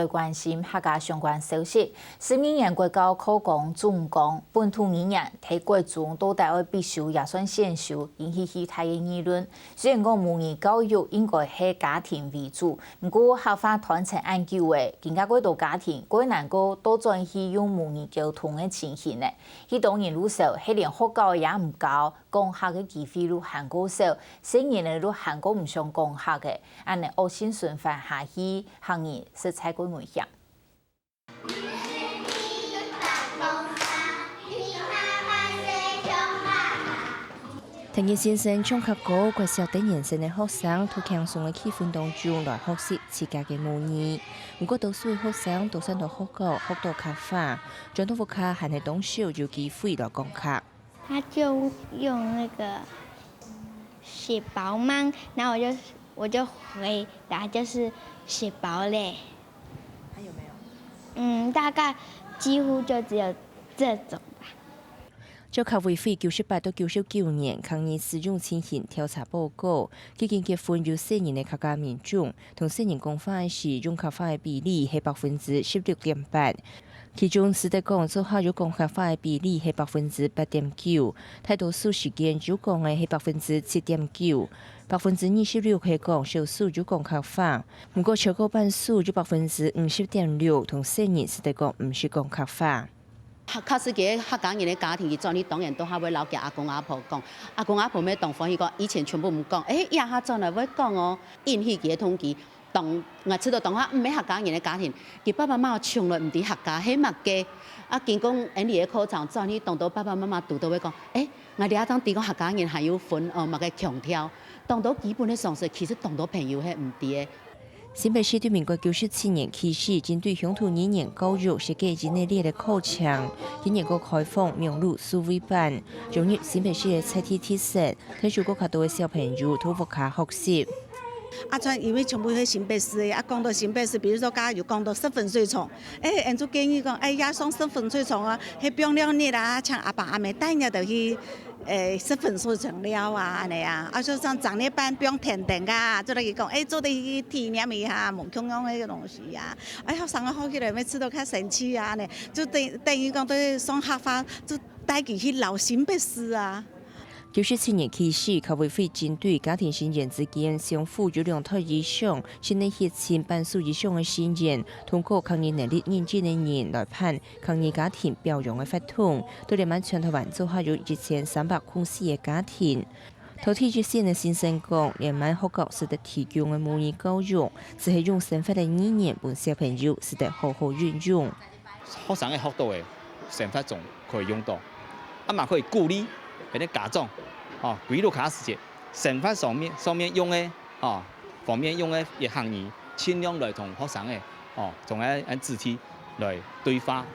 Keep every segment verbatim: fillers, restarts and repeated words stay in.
來關心客家相關消息。十二年國教課綱總綱，本土語言在國中到底愛必修也算選修，引起巨大个議論。雖然講母語教育應該係家庭為主，毋過客話傳承恁久了，今下蓋多家庭蓋難過倒轉去用母語溝通个情形呢。許多人愈少，係連學校也毋教，講客个機會愈還過少，細人仔愈還過毋想講客个，恁呢惡性循環下去，客語實在蓋危險。 聽日先生唱客歌，國小低年生个學生在輕鬆个氣氛當中來學習自家个母語。毋過多數个學生都轉到學校學到客話，轉到屋下還係當少有機會來講客。他就用那個食飽吂，然後我就我就回答就是食飽咧。還有沒有？嗯，大概幾乎就只有這種吧。 照客委會九十八到九十九年客語使用情形調查報告，已經結婚有細人个客家民眾，同細人講話个時用客話个比例係百分之十六點八。其中，使得講做下有講客話个比例係百分之八點九，大多數時間有講个係百分之七點九，百分之二十六係講少數有講客話。毋過，超過半數有百分之五十點六同細人使得講毋識講客話。 客，客家，客家人个家庭，佢轉去當然都還會摎厥阿公阿婆講。阿公阿婆乜當歡喜講，以前全部毋講，欸，這下轉來會講哦，引起佢个同佢當，𠊎試著當下毋係客家人个家庭，佢爸爸媽媽從來毋知客家係麼个。啊，經過𠊎俚个課程，轉去當多爸爸媽媽堵著會講，欸，𠊎這下正知講客家人還有分，呃，麼个腔調，當多基本个常識，其實當多朋友係毋知个。 新北市對民國九十七年起始，針對鄉土語言教育設計一系列个課程，今年過開放網路數位版，融入新北市个在地特色，𢯭手過較多个小朋友在屋下學習。啊，像因為全部係新北市个，啊，講到新北市，比如說剛剛有講到石粉水廠，欸，𠊎就建議講，欸，也上石粉水廠啊，係放兩日啊，請阿爸阿姆帶你就去 欸，石粉水廠尞啊，恁呢啊，啊，就像長年班放田埕啊，就來講，欸，做得去體驗一下無共樣个東西啊。欸，學生啊，學起來乜試著較生趣啊，恁呢，就等，等於講對上客話，就帶佢去老新北市啊。九十七年起始，客委會針對家庭成員之間相互有兩代以上，親緣血親半數以上个成員，通過客語能力認證个人來辦 客語家庭表揚个活動，對這滿全台灣做下有一千三百空四个家庭。頭第一線个先生講，這滿學校使得提供个母語教育，只係用生活个語言分小朋友使得好好運用。學生个學到个生活中可以用到，啊嘛可以鼓勵別个家長，哦，歸落下時節，生活上面，上面用个，哦，方面用个客語，盡量來同學生个，哦，同个，个子弟來對話。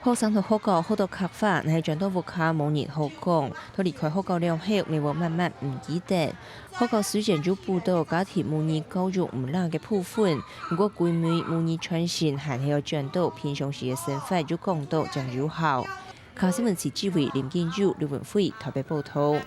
學生在學校學到客話，若係轉到屋下無人好講，在離開學校了後，乜會慢慢毋記得。學校雖然有輔導家庭母語教育毋罅个部分，毋過歸暝母語傳承還係愛轉到平常時个生活有講到正有效。客家新聞徐志偉、林建佑、劉文輝台北報導。